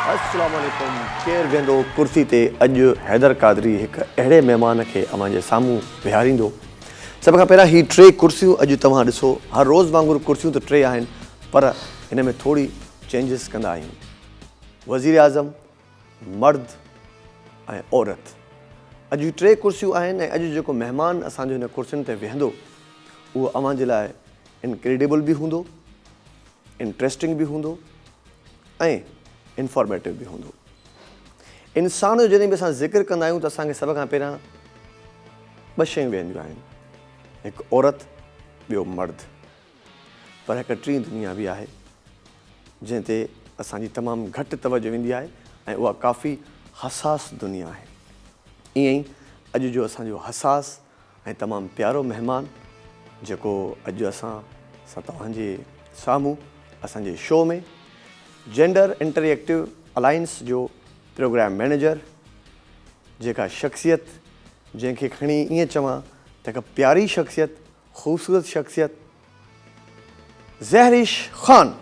السلام عليڪم ڪير ويهندو ڪرسي تي اڄ حيدر قادري هڪ اهڙي مهمان کي اوهان جي سامهون ويهاريندو سڀ کان پهريان هي ٽي ڪرسيون اڄ توهان ڏسو هر روز وانگر ڪرسيون ته ٽي آهن پر هن ۾ ٿوري چينجز ڪندا آهيون وزيراعظم مرد ۽ عورت اڄ هي ٽي ڪرسيون آهن ۽ اڄ جيڪو مهمان اسان جو هن ڪرسين تي ويهندو اهو اوهان جي لاء انڪريڊيبل به هوندو انٽريسٽنگ به هوندو ۽ انفارميٽو به هوندو. انسان جو جڏهن به اسان ذڪر ڪندا آهيون ته اسان کي سڀ کان پهريان ٻه شيون ويهنديون آهن، هڪ عورت ٻيو مرد. پر هڪ ٽين دنيا به آهي جنهن تي اسان جي تمام گهٽ توجه ويندي آهي ۽ اها ڪافي حساس دنيا آهي. ائين ئي اڄ جو اسان جو حساس ۽ تمام پيارو مهمان جيڪو اڄ اسان سان توهان جي سامهون اسان جي show ۾ gender entry active alliance جو پروگرام مئنيجر جيڪا شخصيت جنهن کي کڻي ائين چوان ته هڪ پياري شخصيت خوبصورت شخصيت زهريش خان.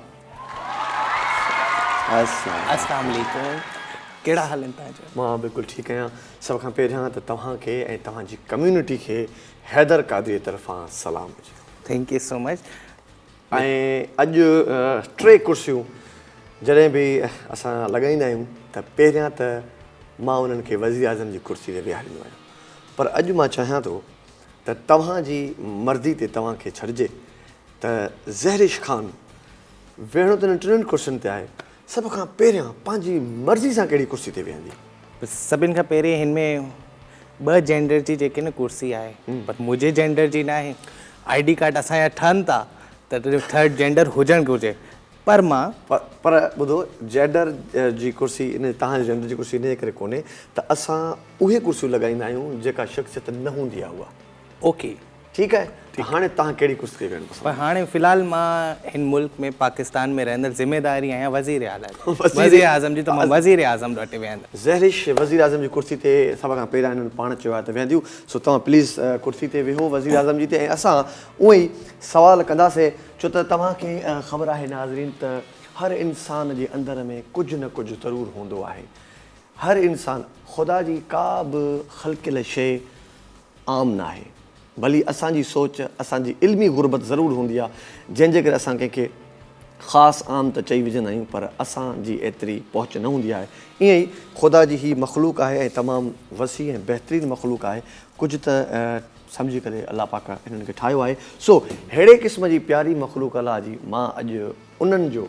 السلام عليڪم ڪهڙا حال آهن توهان جا. مان بلڪل ٺيڪ آهيان سڀ کان پهريان ته توهان کي ۽ توهان جي ڪميونٽي کي حيدر قادري طرفان سلام هجي. Thank you so much. ۽ اڄ ٽي ڪرسيون جڏهن به اسان لڳائيندا آهيون ته پهريان ته مان انهن کي وزيراعظم جي ڪرسي تي ويهاريندو آهيان پر اڄ مان چاهيان ٿو ته توهان جي مرضي تي توهان کي ڇڏجي ته زهرش خان ويهڻو ته انهن ٽنهن ڪرسين تي آهي، سڀ کان پهريان پنهنجي مرضي سان ڪهڙي ڪرسي تي ويهندي؟ سڀن کان پهرين هن ۾ ٻه جينڊر جي جيڪي نه ڪرسي آهي پر منهنجي جينڊر جي ناهي، I D card اسان جا ٺهن ٿا ته ٿرڊ جينڊر هجڻ گهرجي پر مان. پر ٻڌو جينڊر جي ڪرسي ان توهان جي جينڊر جي ڪرسي ان جي ڪري ڪونهي ته اسان اهي ڪرسيون لڳائيندا آهيون جيڪا شخصيت نه هوندي آهي اها. اوڪي. ٺيڪ آهي ته هاڻي توهان ڪهڙي ڪرسي تي ويهڻ پسند پر هاڻي في الحال مان هن ملڪ ۾ پاڪستان ۾ رهندڙ ذميداري آهيان وزير اعليٰ جي وزير اعظم جي ته مان وزير اعظم وٽ ويهندس. زهرش وزير اعظم جي ڪرسي تي سڀ کان پهريان هنن پاڻ چيو آهي ته ويهنديون سو توهان پليز ڪرسي تي ويهو وزير اعظم جي تي ۽ اسان اونئن ئي سوال ڪنداسين ڇو ته توهان کي خبر آهي ناظرين ته هر انسان جي اندر ۾ ڪجهه نه ڪجهه ضرور هوندو آهي. هر انسان خدا جي ڪا به خلقيل شيء عام ناهي. ڀلي اسان جي سوچ، اسان جي علمي غربت ضرور هوندي آهي جنهن جي ڪري اسان ڪنهن کي خاص عام ته چئي وجهندا آهيون پر اسان جي ايتري پهچ نه هوندي آهي. ائين ئي خدا جي هي مخلوق آهي ۽ تمام وسيع ۽ بهترين مخلوق آهي. ڪجهه ته سمجهي ڪري الله پاڪ انهن کي ٺاهيو آهي. سو ههڙي قسم جي پياري مخلوق الله جي مان اڄ انهن جو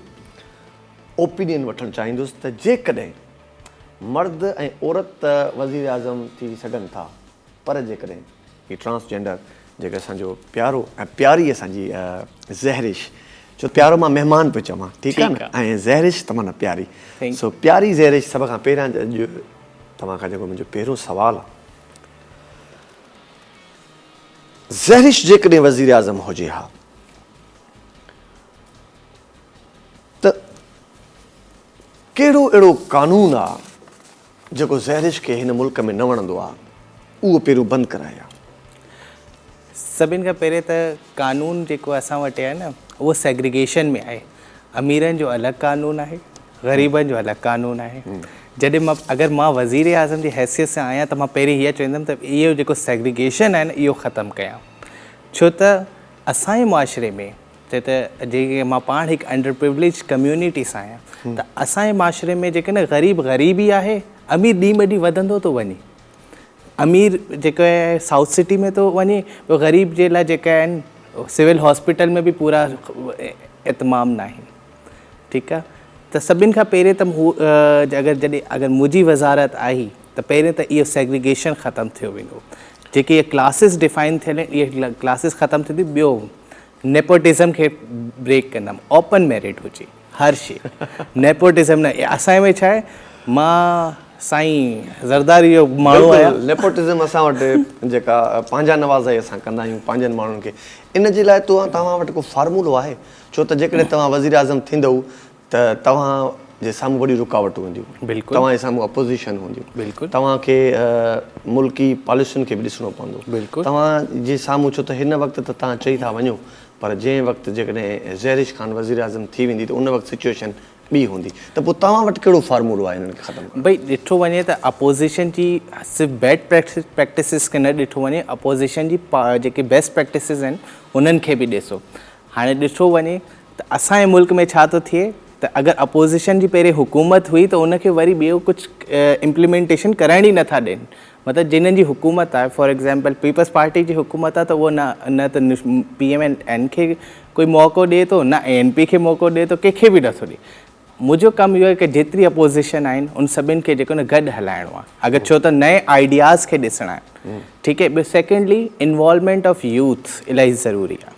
اوپينين وٺڻ چاهيندس ته جيڪڏهن مرد ۽ عورت ته وزيراعظم ٿي سگهن ٿا پر جيڪڏهن هي ٽرانس جينڊر جيڪي اسان جو پيارو ۽ پياري اسان جي زهرش ڇو پيارو مان مهمان پيو چوان ٺيڪ آهي نه ۽ زهرش ته معنيٰ پياري سو پياري زهرش سڀ کان پهريان اڄ توهان کان جيڪو منهنجو پهريون سوال آهي زهرش جيڪڏهن وزيراعظم هجي ها ته ڪهڙو اهڙو قانون آ جيڪو زهرش کي هن ملڪ ۾ نه وڻندو آ اهو پهريون بند ڪرائي ها. سڀن کان پهرين ته قانون جيڪو اسان وٽ آهي نه اهو سيگريگيشن ۾ آهي اميرن جو الڳ قانون آهي غريبن جو الڳ قانون آهي جڏهن مان اگر مان وزير اعظم جي حيثيت سان آهيان ته مان پهرين اها چوندم ته اهو جيڪو سيگريگيشن آهي نه اهو ختم ڪيان ڇو ته اسان جي معاشري ۾ ڇو ته جيڪي مان پاڻ هڪ انڊر پروليج ڪميونٽي سان آهيان ته اسان جي معاشري ۾ جيڪي نه غريب غريب ئي آهي امير ڏينهن به ڏينهن وڌندو ٿو وڃي امير جيڪو آهي سائوٿ سٽي ۾ ٿو وڃي ٻيو غريب جي لاء جيڪا آهن سول هاسپيٽل ۾ به پورا اتمام ناهن ٺيڪ آ ته سڀن کان پهرين ته هو اگر جڏهن اگر منهنجي وزارت آئي ته پهرين ته اهو سيگريگيشن ختم ٿيو ويندو جيڪي اهي ڪلاسز ڊفائن ٿيل آهن اهي ڪلاسز ختم ٿينديون ٻيو نيپوٽزم کي بريڪ ڪندم اوپن ميرٽ هجي هر شي نيپوٽزم نه اسان ۾ ڇا آهي مان سائين زرداري جو ماڻهو آهيان نيپوٽزم اسان وٽ جيڪا پنهنجا نوازائي اسان ڪندا آهيون پنهنجن ماڻهن کي ان جي لاء توهان وٽ ڪو فارمولو آهي ڇو ته جيڪڏهن توهان وزيراعظم ٿيندؤ ته توهان جي سامهون وڏيون رڪاوٽون هونديون، بلڪل توهان جي سامهون اپوزيشن هونديون، بلڪل توهان کي ملڪي پاليسين کي به ڏسڻو پوندو، بلڪل توهان جي سامهون ڇو ته هن وقت ته توهان چئي ٿا وڃو پر جنهن وقت جيڪڏهن زهرش خان وزيراعظم ٿي ويندي ته ان وقت سچوئيشن ٻي هوندي ته پوء توهان وٽ ڪهڙو فارمولو آهي انهن کي ختم ڪرڻ جو؟ ڀئي ڏٺو وڃي ته اپوزيشن جي صرف بيڊ پريڪٽسز کي نه ڏٺو وڃي اپوزيشن جي جيڪي بيسٽ پريڪٽسز آهن انهن کي به ڏسو. هاڻي ڏٺو وڃي ته اسان جي ملڪ ۾ ڇا ٿو ٿئي ته اگر اپوزيشن جي پهرين حڪومت هئي ته ان کي وري ٻيو ڪجهه امپليمينٽيشن ڪرڻ ئي نٿا ڏين. مطلب جنھن جي حڪومت آھي فار ايگزامپل پيپلز پارٽي جي حڪومت آھي ته اھو نه نه ته پي ايم ايل اين کي ڪوئي موقعو ڏئي ٿو نه اي اين پي کي موقعو ڏئي ٿو ڪنھن کي به نٿو ڏئي منھنجو ڪم اھو آھي ڪه جيتري اپوزيشن آھن ان سڀن کي جيڪو نه گڏ ھلائڻو آھي اگر ڇو ته نئين آئيڊياز کي ڏسڻا آھن ٺيڪ آھي ٻيو سيڪنڊلي انوالومينٽ آف يوٿ الاھي ضروري آھي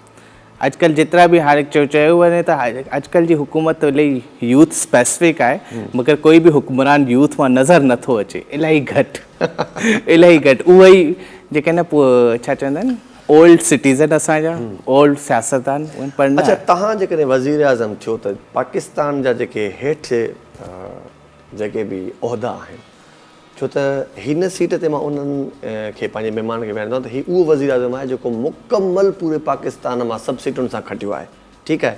اڄڪلهه جيترا به هاڻي چيو وڃي ته اڄڪلهه جي حڪومت الاهي يوٿ اسپيسفڪ آهي مگر ڪوئي به حڪمران يوٿ مان نظر نٿو اچي الاهي گهٽ الاهي گهٽ اهي ئي جيڪي نه پوء ڇا چوندا آهن اولڊ سٽيزن اسان جا اولڊ سياستدان اهن پر نه. اڇا توهان جيڪڏهن وزيراعظم ٿيو ته پاڪستان جا جيڪي هيٺ جيڪي به عهدا آهن ڇو ته هن سيٽ تي مان انهن کي پنهنجي مهمان کي ويهاريندو آهيان ته هي اهو وزيراعظم آهي جيڪو مڪمل پوري پاڪستان مان سڀ سيٽن سان کٽيو آهي ٺيڪ آهي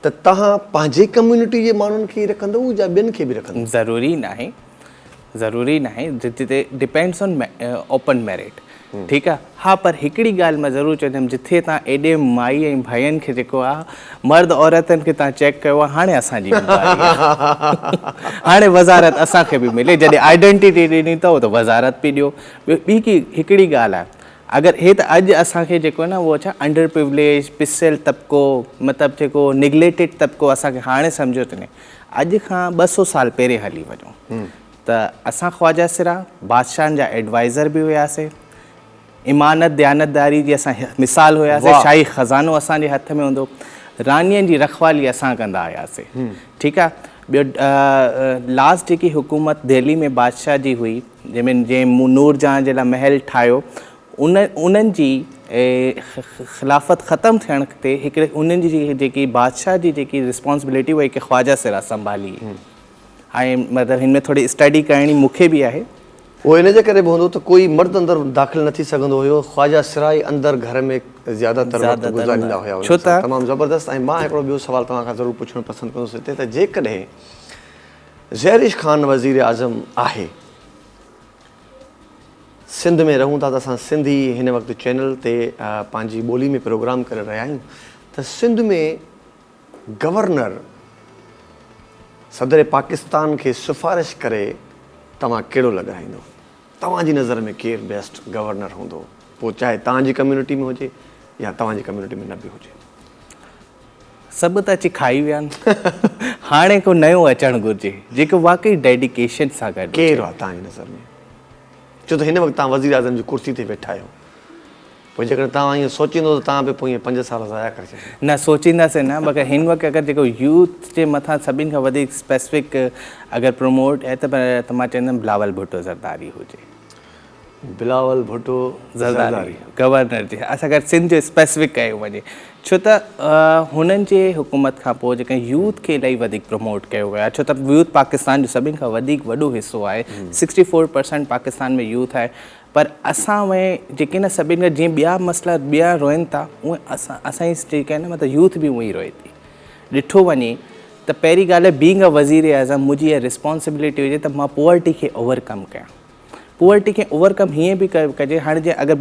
ته توهان پنهنجي ڪميونٽي جي ماڻهن کي ئي رکندؤ يا ٻين کي به رکندؤ؟ ضروري ناهي ضروري ناهي جتي ڊپينڊس آن اوپن ميرٽ ٺيڪ آ ها پر هڪڙي ڳالهه مان ضرور چوندم جٿي تان ايڏي مائي ۽ ڀين کي جيڪو آ مرد عورتن کي تان چيڪ ڪيو آ هاڻي اسان جي به باري آ هاڻي وزارت اسان کي به ملي جڏهن آئيڊنٽيٽي ڏني اٿو ته وزارت به ڏيو ٻيو ٻي ڪي هڪڙي ڳالهه آ اگر هي ته اڄ اسان کي جيڪو نه اهو ڇا انڊر پروليج پسيل طبقو مطلب جيڪو نگليٽيڊ طبقو اسان کي هاڻي سمجهيو ٿو وڃي اڄ کان 200 سال پهرين هلي وڃو ته اسان خواجه سرا بادشاهن جا ايڊوائيزر به هياسي، امانت ديانتداري جي اسان مثال هياسي، شاهي خزانو اسان جي هٿ ۾ هوندو، رانين جي رکوالي اسان ڪندا هياسي، ٺيڪ آ. ٻيو لاسٽ جيڪي حڪومت دهلي ۾ بادشاهه جي هئي، جنهن ۾ جنهن نور جهان جي لاء محل ٺاهيو، ان انهن جي خلافت ختم ٿيڻ تي هڪڙي انهن جي جيڪي بادشاهه جي جيڪي ريسپانسبلٽي اها هڪ خواجه سرا سنڀالي. ۽ مطلب هن ۾ ٿوري اسٽڊي ڪرڻي مون کي به آهي. اهو ان جي ڪري به هوندو ته ڪوئي مرد اندر داخل نه ٿي سگهندو هيو، خواجه سرا ئي اندر گهر ۾ زياده تر وقت گذاريندا هيا انهن سان. تمام زبردست ۽ مان هڪڙو ٻيو سوال توهان کان ضرور پڇڻ پسند ڪندس هتي ته جيڪڏهن زهرش خان وزير اعظم آهي سنڌ ۾ رهون ٿا ته اسان سنڌي هن وقت چينل تي پنهنجي ٻولي ۾ پروگرام ڪري رهيا آهيون ته سنڌ ۾ گورنر صدر پاڪستان کي سفارش ڪري توهان ڪهڙو لڳرائيندو؟ توهان جي نظر ۾ ڪير بيسٽ گورنر هوندو؟ پوء چاهي توهان جي ڪميونٽي ۾ هجي يا توهان جي ڪميونٽي ۾ نه به هجي. سڀ ته اچي کائي ويا آهن هاڻي ڪو نيو اچڻ گهرجي جيڪو واقعي ڊيڊيڪيشن سان گڏ هجي. ڪير آهي توهان جي نظر ۾؟ ڇو ته هن وقت توهان وزيراعظم جي ڪرسي تي ويٺا آهيو. پوء جيڪڏهن توهان ائين سوچيندو ته توهان به پوء ائين پنج سال ضايع ڪري ڇڏيندا. نه سوچينداسين نه مگر هن وقت اگر جيڪو يوٿ جي مٿان سڀني کان وڌيڪ اسپيسفڪ اگر پروموٽ آهي ته مان چوندم بلاول ڀٽو زرداري هجي. بلاول ڀٽو زرداري گورنر جي اسان اگر سنڌ جو اسپيسفڪ ڪيو وڃي ڇو ته هنن جي حڪومت کان پوء جيڪا يوٿ کي الاهي وڌيڪ پروموٽ ڪيو ويو آهي ڇو ته يوٿ پاڪستان جو سڀني کان وڌيڪ وڏو حصو آهي 64% پاڪستان ۾ يوٿ آهي پر اسان ۾ جيڪي نه سڀني کان جيئن ٻيا مسئلا ٻيا روئن ٿا اونئن اسان اسان جي جيڪا آهي نه مطلب يوٿ به اونئن ئي روئي ٿي ڏٺو وڃي ته پهرين ڳالهه آهي بينگ ا وزير اعظم منهنجي اها ريسپانسبلٽي هجي ته مان پوورٽي کي اوور ڪم ڪيان پوورٽي کي اوور ڪم هيئن به ڪجي هاڻي جي اگر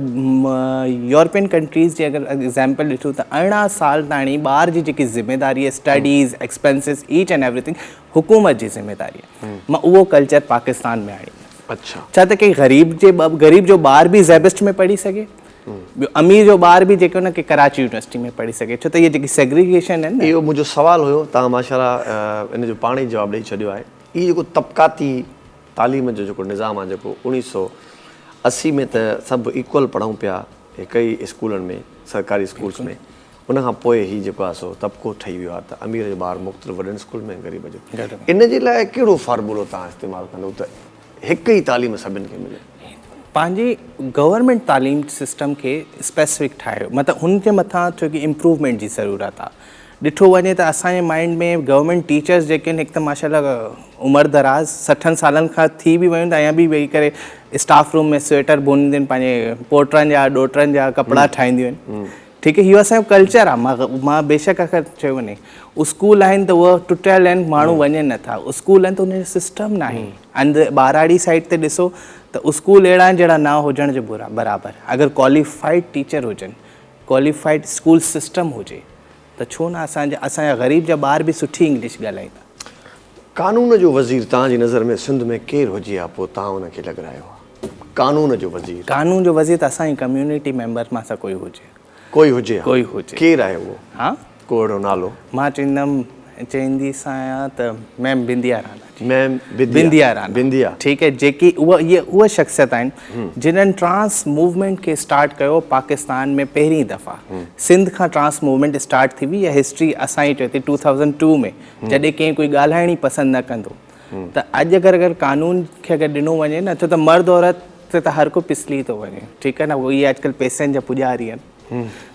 يورپين ڪنٽريز جي اگر ايگزامپل ڏٺو ته 18 سال تاڻي ٻار جي جيڪي ذميداري آهي studies expenses each and everything حڪومت جي ذميداري آهي مان اهو ڪلچر پاڪستان ۾ آڻيندس ڇا ته ڪنهن غريب جي غريب جو ٻار به زيبسٽ ۾ پڙهي سگهي ٻيو امير جو ٻار به جيڪو نه ڪي ڪراچي يونيورسٽي ۾ پڙهي سگهي ڇو ته اهي جيڪي سيگريگيشن آهن نه. اهو منهنجو سوال هيو توهان ماشاءالله ان جو پاڻ ئي جواب ڏئي ڇڏيو آهي اهي جيڪو طبقاتي تعليم جو جيڪو نظام آهي جيڪو 1980 ۾ ته سڀ ايڪول پڙهون پيا هڪ ئي اسڪولن ۾ سرڪاري اسڪولس ۾ ان کان پوء هي جيڪو آهي سو طبقو ٺهي ويو آهي ته امير جو ٻار مختلف وڏن اسڪول ۾ غريب جو ان جي لاء ڪهڙو فارمولو توهان استعمال ڪندو ته هڪ ئي تعليم سڀن کي ملي. پنهنجي گورنمينٽ تعليم سسٽم کي اسپيسفڪ ٺاهيو مطلب هن جي مٿان ڇو ڪي امپروومينٽ جي ضرورت آهي ڏٺو وڃي ته اسان جي مائنڊ ۾ گورنمينٽ ٽيچرس جيڪي آهن هڪ ته ماشاء الله عمر دراز سٺن سالن کان ٿي به ويون ته اڃا به ويهي ڪري اسٽاف روم ۾ سوئيٽر بننديون آهن پنهنجي پوٽن جا ڏوهٽن جا ڪپڙا ٺاهينديون آهن. ٺيڪ اهو اسان جو ڪلچر آهي. مان بيشڪ اگر چيو وڃي اسڪول آهن ته اهي ٽٽل آهن، ماڻهو وڃن نٿا. اسڪول آهن ته ان جو سسٽم ناهي. اند ٻهراڙي سائيڊ تي ڏسو ته اسڪول اهڙا آهن جهڙا نه هجڻ جي برابر. اگر ڪواليفائيڊ ٽيچر هجن، ڪواليفائيڊ اسڪول سسٽم هجي ته ڇو نه اسان جا اسان جا غريب جا ٻار به سٺي انگلش ڳالهائيندا. قانون جو وزير توهان جي نظر ۾ سنڌ ۾ ڪير هجي ها پوء توهان ان کي لڳرايو ها قانون جو وزير. قانون جو وزير ته اسان جي ڪميونٽي ميمبر مان سان ڪوئي هجي. ڪوئي هجي ها. ڪوئي هجي. ڪير آهي اهو؟ ها؟ ڪو اهڙو نالو؟ مان چوندم چونديس آهيان ته ميم بنديا رانا جي. ميم بنديا رانا. بنديا. ٺيڪ آهي جيڪي اها اهي اها شخصيت آهن جنهن ٽرانس موومينٽ کي اسٽارٽ ڪيو پاڪستان ۾ پهرين دفعا سنڌ کان ٽرانس موومينٽ اسٽارٽ ٿي هئي اها هسٽري اسان ئي چئي ٿي 2002 ۾ جڏهن ڪنهن ڪوئي ڳالهائڻ ئي پسند نه ڪندو ته اڄ اگر اگر قانون کي اگر ڏنو وڃي نه ڇو ته مرد عورت تي ته هر ڪو پسلي ٿو وڃي ٺيڪ آهي نه اهي اڄڪلهه پئسن جا پڄاري آهن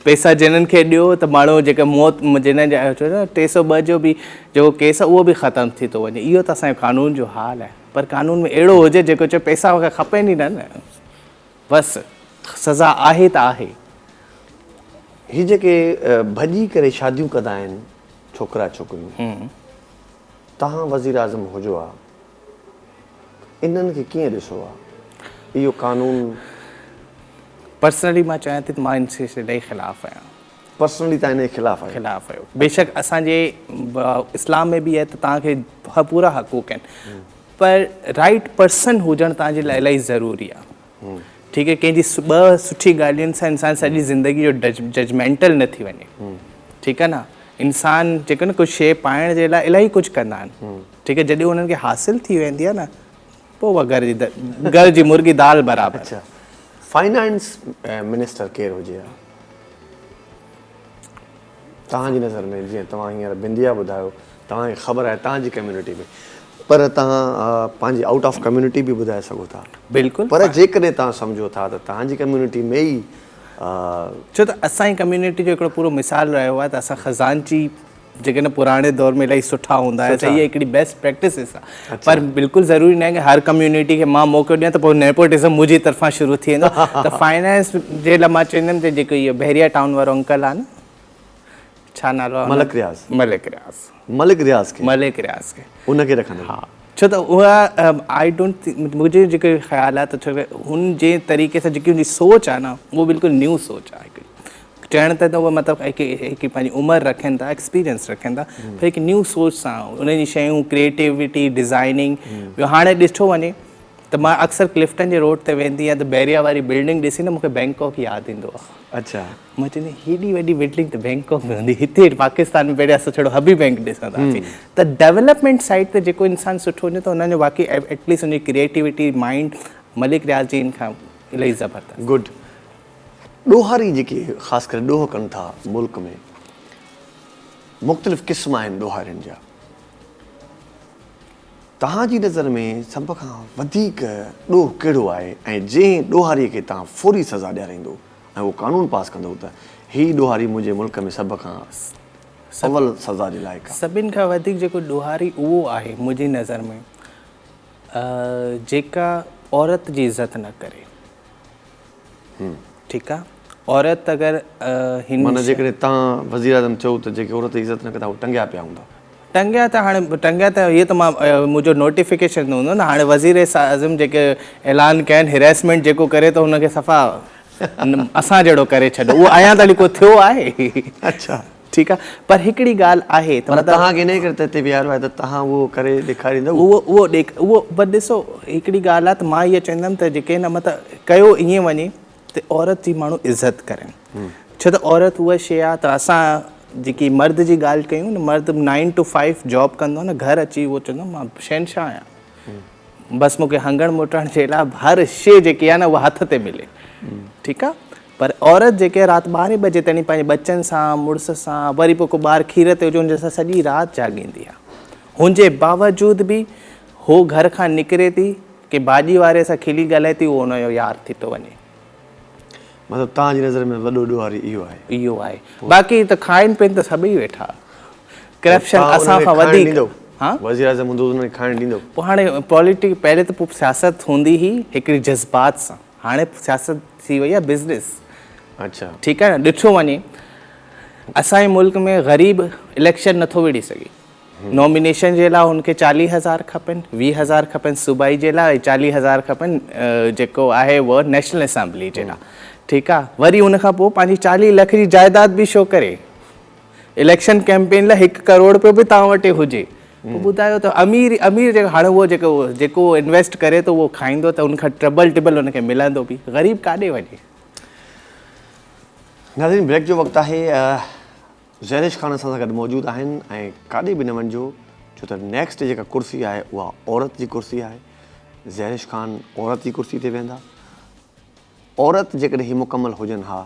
پئسا جنھن کي ڏيو ته ماڻھو جيڪي موت جنھن جا چئو نه 302 جو به جيڪو ڪيس آهي اهو به ختم ٿي ٿو وڃي. اهو ته اسان جو قانون جو حال آهي پر قانون ۾ اهڙو هجي جيڪو چئي پئسا مونکي کپن ئي نه نه بس سزا آهي ته آهي. هي جيڪي ڀڄي ڪري شاديون ڪندا آهن ڇوڪرا ڇوڪريون تهان وزيراعظم هجو ها انهن کي ڪيئن ڏسو ها اهو قانون. پرسنلي مان چاهيان ٿي ته مان ان شي جي خلاف آهيان. پرسنلي توهان ان جي خلاف آهيو. خلاف آهيو بيشڪ اسان جي اسلام ۾ به آهي ته توهان کي پورا حقوق آهن پر رائيٽ پرسن هجڻ توهان جي لاء الاهي ضروري آهي ٺيڪ آهي ڪنهن جي ٻه سٺي ڳالهين سان انسان سڄي زندگي جو ججمينٽل نه ٿي وڃي ٺيڪ آهي نه انسان جيڪو نه ڪجهه شي پائڻ جي لاء الاهي ڪجهه ڪندا آهن ٺيڪ آهي جڏهن انهن کي حاصل ٿي ويندي آهي نه پوء اها گهر جي گهر جي مرغي دال برابر. اڇا فائنانس منسٽر ڪير هجي ها توهان جي نظر ۾ جيئن توهان هينئر بنديا ٻڌايو توهان کي خبر آهي توهان جي ڪميونٽي ۾ پر توهان پنهنجي آئوٽ آف ڪميونٽي به ٻڌائي سگهو ٿا بلڪل پر جيڪڏهن توهان سمجهو ٿا ته توهان جي ڪميونٽي ۾ ئي ڇو ته اسان جي ڪميونٽي جو هڪڙو پورو مثال رهيو آهي ته اسان خزانچي جيڪي نه پراڻي دور ۾ الاهي سٺا هوندا هيا اها هڪڙي بيسٽ پريڪٽسز آهي پر بلڪل ضروري ناهي ڪه هر ڪميونٽي کي مان موقعو ڏيان ته پوء نيپوٽزم منهنجي طرفان شروع ٿي ويندو ته فائنانس جي لاء مان چوندم ته جيڪو اهو بحريا ٽائون وارو انڪل آهي نه ڇا نالو آهي ملڪ رياض ملڪ رياض ملڪ رياض کي ملڪ رياض کي ان کي رکندو ها ڇو ته اها I don't منهنجو جيڪو خيال آهي ته ڇو هن جي طريقي سان جيڪي هن جي سوچ آهي نه اهو بلڪل نيو سوچ آهي هڪڙي چئڻ ته اهي مطلب هڪ هڪ پنهنجي عمر رکن ٿا ايڪسپيرينس رکن ٿا پر هڪ نيو سوچ سان انهن جي شيون ڪريٽيوٽي ڊزائننگ ٻيو هاڻي ڏٺو وڃي ته مان اڪثر ڪلفٽن جي روڊ تي ويندي آهيان ته بحريا واري بلڊنگ ڏسي نه مونکي بينڪاڪ ياد ايندو آهي. اڇا. مان چوندي آهيان هيڏي وڏي بلڊنگ ته بينڪاڪ ۾ هوندي هتي پاڪستان ۾ پهريان اسان ڇڙو حبي بينڪ ڏسندا هئاسين ته ڊولپمينٽ سائيڊ تي جيڪو انسان سٺو هجي ته انهن جو باقي ايٽليسٽ ان جي ڪريٽيوٽي مائنڊ ملڪ رياض جي ان کان الاهي زبردست. گڊ. ڏوهاري جيڪي خاص ڪري ڏوهه ڪن ٿا ملڪ ۾ مختلف قسم آهن ڏوهارين جا توهان جي نظر ۾ سڀ کان وڌيڪ ڏوهه ڪهڙو آهي ۽ جنهن ڏوهاري کي توهان فوري سزا ڏياريندو ۽ اهو قانون پاس ڪندو ته هي ڏوهاري منهنجي ملڪ ۾ سڀ کان اول سزا جي لائق آهي. سڀن کان وڌيڪ جيڪو ڏوهاري اهو آهي منهنجي نظر ۾ جيڪا عورت جي عزت نه ڪري. ٺيڪ آ عورت اگر هن معنيٰ جيڪڏهن تان وزيراعظم ٿيو ته جيڪي عورت جي عزت نه ڪندا اهي ٽنگيا پيا هوندا. ٽنگيا ته هاڻي ٽنگيا ته هي ته مان منهنجو نوٽيفڪيشن هوندو نه هاڻي وزير اعظم جيڪي اعلان ڪيا آهن هريسمينٽ جيڪو ڪري ٿو هن کي صفا اسان جهڙو ڪري ڇڏو اهو اڃا تائين ڪو ٿيو آهي. اڇا. ٺيڪ آ پر هڪڙي ڳالهه آهي ته مطلب توهان کي انهي ڪري ته هتي ويهاريو آهي ته توهان اهو ڪري ڏيکاريندؤ. اهو اهو ڏيک اهو پر ڏسو هڪڙي ڳالهه آهي ته مان اهو چوندم ته جيڪي نه مطلب ڪيو ائين وڃي ته عورت جي ماڻهو عزت ڪرن ڇو ته عورت اها شيء آهي ته اسان جيڪي مرد جي ڳالهه ڪيون نه مرد نائن ٽو فائيو جاب ڪندو آهي نه گهر اچي اهو چوندو مان شهنشاهه آهيان بس مون کي هنگڻ موٽڻ جي لاء هر شيء جيڪي آهي نه اها هٿ تي ملي ٺيڪ آهي پر عورت جيڪي رات ٻارهين بجي تائين پنهنجي ٻچن سان، مڙس سان، وري پوء ڪو ٻار کير تي هجي ان سان سڄي رات جاڳيندي آهي. هن جي باوجود به هو گهر کان نڪري ٿي ڪنهن ڀاڄي واري سان کلي ڳالهائي ٿي اهو ان جو يار ٿي ٿو وڃي. مطلب توهان جي نظر ۾ وڏو ڏوهاري اهو آهي. اهو آهي. باقي ته کائن پين ته سڀئي ويٺا. ڪرپشن اسان کان وڌيڪ. ها؟ وزيراعظم هوندو ته انهن کي کائڻ ڏيندو. پوء هاڻي پاليٽڪ پهرين ته پوء سياست هوندي هئي هڪڙي جذبات سان. هاڻي سياست ٿي وئي آهي بزنس. اڇا. ٺيڪ آهي نه ڏٺو وڃي اسان جي ملڪ ۾ غريب اليڪشن نٿو وڙهي سگهي نومينيشن جي لاء هن کي چاليهه هزار کپن ويهه هزار کپن صوبائي جي لاء ۽ چاليهه هزار کپن جيڪو آهي اهو نيشنل اسيمبلي جي لاء ٺيڪ آهي وري ان کان پوء پنهنجي چاليهه لک جي جائيداد به شو ڪري اليڪشن ڪيمپين لاء هڪ ڪروڙ روپيو به توهان وٽ هجي پوء ٻڌايو ته امير امير جيڪو هاڻي اهو جيڪو جيڪو انويسٽ ڪري ٿو اهو کائيندو ته ان کان ٽربل ٽبل ان کي ملندو به غريب ڪاڏي وڃي. ناظرين بريڪ جو وقت آهي زهريش خان اسان سان گڏ موجود آهن ۽ ڪاڏي به نه وڃجو ڇو ته نيڪسٽ جيڪا ڪرسي آهي اها عورت جي ڪرسي آهي زهريش خان عورت جي ڪرسي تي ويهندا عورت جيڪڏهن هي مڪمل هجن ها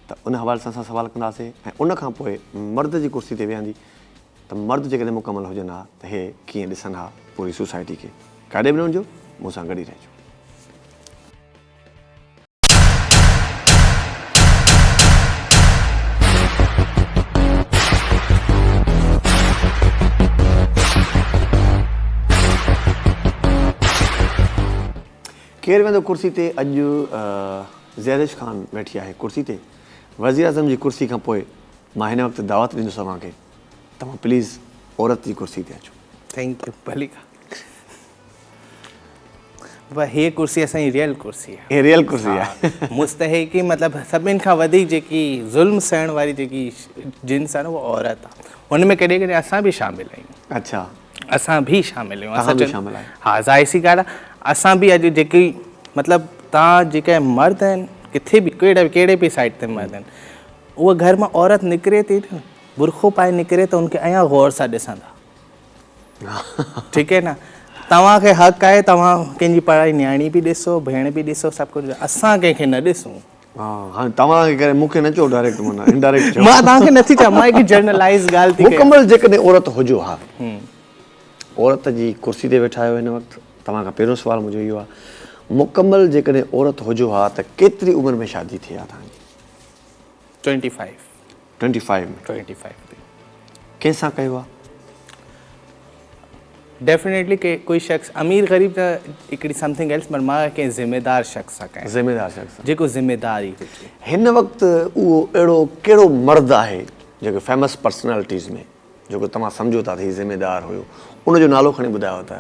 ته ان حوالي سان اسان سوال ڪنداسين ۽ ان کان پوء مرد جي ڪرسي تي ويهندي ته مرد جيڪڏهن مڪمل هجن ها ته هي ڪيئن ڏسن ها پوري سوسائٽي کي. ڪاڏي به نه وڃجو مون سان گڏ ئي رهجو. ڪير ويندو ڪرسي تي اڄ زهرش خان ويٺي آهي ڪرسي تي وزيراعظم جي ڪرسي کان پوء مان هن وقت دعوت ڏيندس اوهان کي توهان پليز عورت جي ڪرسي تي اچو. Thank you ڀلي ڪا بابا هي ڪرسي اسان جي ريئل ڪرسي آهي. هي ريئل ڪرسي آهي. مستحقي مطلب سڀني کان وڌيڪ جيڪي ظلم سهڻ واري جيڪي جنس آهي نه اها عورت آهي هن ۾ ڪڏهن ڪڏهن اسان به شامل آهيون. اڇا. اسان به شامل آهيون. توهان به شامل آهيو. ها ظاهر سي ڳالهه آهي اسان به اڄ جيڪي مطلب توهان جيڪي مرد آهن ڪٿي به ڪهڙي ڪهڙي به سائيڊ تي مرد آهن اهو گهر مان عورت نڪري ٿي نه برقعو پائي نڪري ته ان کي اڃا غور سان ڏسندا ٺيڪ آهي نه توهان کي حق آهي توهان ڪنهن جي پڙهائي نياڻي به ڏسو ڀيڻ به ڏسو سڀ ڪجهه اسان ڪنهن کي نه ڏسون. ها هاڻي توهان کي ڪري مون کي نه چئو ڊائريڪٽ معنيٰ انڊائريڪٽ چئو. مان توهان کي نٿي چوان مان هڪ جنرلائيز ڳالهه ٿي ڪيان. مڪمل جيڪڏهن عورت هجو ها عورت جي ڪرسي تي ويٺا آهيو هن وقت توهان کان پهريون سوال منهنجو اهو آهي مڪمل جيڪڏهن عورت هجو ها ته ڪيتري عمر ۾ شادي ٿئي ها توهان جي؟ 25. 25 ۾. 25 تي. ڪنهن سان ڪيو آ؟ ڊيفينيٽلي ڪي ڪوئي شخص امير غريب ته هڪڙي سمٿنگ ايلس پر مان ڪنهن ذميدار شخص سان ڪيان. ذميدار شخص سان. جيڪو ذميدار ئي هجي. هن وقت اهو اهڙو ڪهڙو مرد آهي جيڪو فيمس پرسنالٽيز ۾ جيڪو توهان سمجهو ٿا ته هي ذميدار هيو ان جو نالو کڻي ٻڌايو ته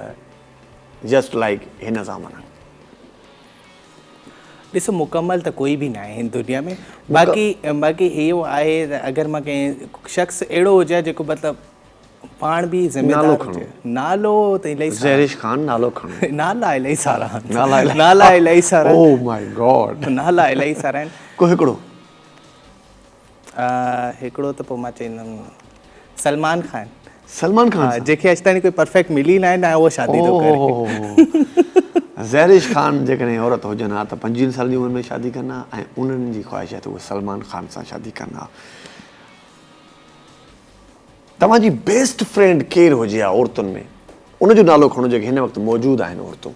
جسٽ لائيڪ هن سان معنيٰ. ڏسو مڪمل ته ڪوئي به ناهي هن دنيا ۾ باقي باقي اهو آهي ته اگر مان ڪنهن شخص اهڙو هجي جيڪو مطلب پاڻ به ذميدار هجي نالو ته الاهي سارا زهرش خان نالو کڻو نالا الاهي سارا آهن نالا الاهي سارا او مائي گاڊ نالا الاهي سارا آهن ڪو هڪڙو هڪڙو ته پوء مان چئيندم سلمان خان. سلمان خان سان؟ جنهن کي اڄ تائين ڪوئي پرفيڪٽ ملي ناهي نه اهو شادي ٿو ڪري. زهرش خان جيڪڏهن عورت هجن ها ته پنجويهن سالن جي عمر ۾ شادي ڪن ها ۽ انهن جي خواهش آهي ته اهي سلمان خان سان شادي ڪن ها. توهان جي بيسٽ فرينڊ ڪير هجي ها عورتن ۾ ان جو نالو کڻو جيڪي هن وقت موجود آهن عورتون.